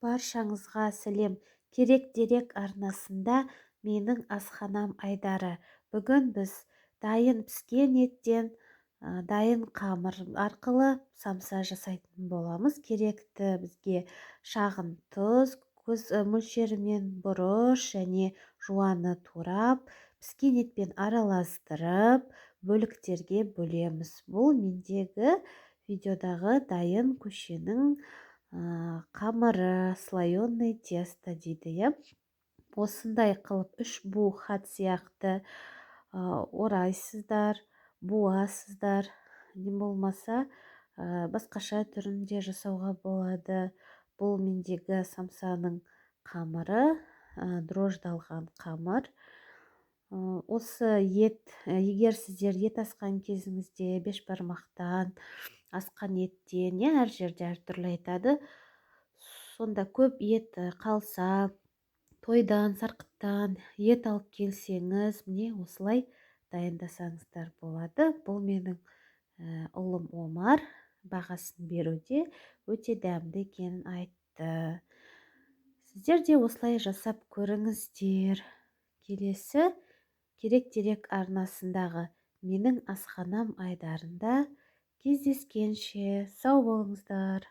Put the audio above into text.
Баршаңызға сәлем! Керек дерек арнасында «Менің асханам» айдары. Бүгін біз дайын піскен еттен, дайын қамыр арқылы самса жасайтын боламыз. Керекті бізге шағын тұз, көз мөлшерімен бұрыш және жуаны турап, піскен етпен араластырып, бөліктерге бөлеміз. Бұл мендегі видеодағы дайын көшенің қамыры, слоеный тесто дейді, иә. Осындай қылып үш бу хат сияқты орайсыздар, буасыздар, не болмаса басқаша түрінде жасауға болады. Бұл мендегі самсаның қамыры, дрожждалған қамыр. Осы ет, егер сіздер ет асқан кезіңізде бешбармақтан асқан еттен, иә, әр жерде әртүрлі айтады, сонда көп ет қалса, тойдан, сарқыттан ет алып келсеңіз, міне, осылай дайындасаңыздар болады. Бұл менің ұлым Омар бағасын беруде, өте дәмді екенін айтты. Сіздер де осылай жасап көріңіздер. Келесі Керек дерек арнасындағы «Менің асханам» айдарында кездескенше, сау болыңыздар!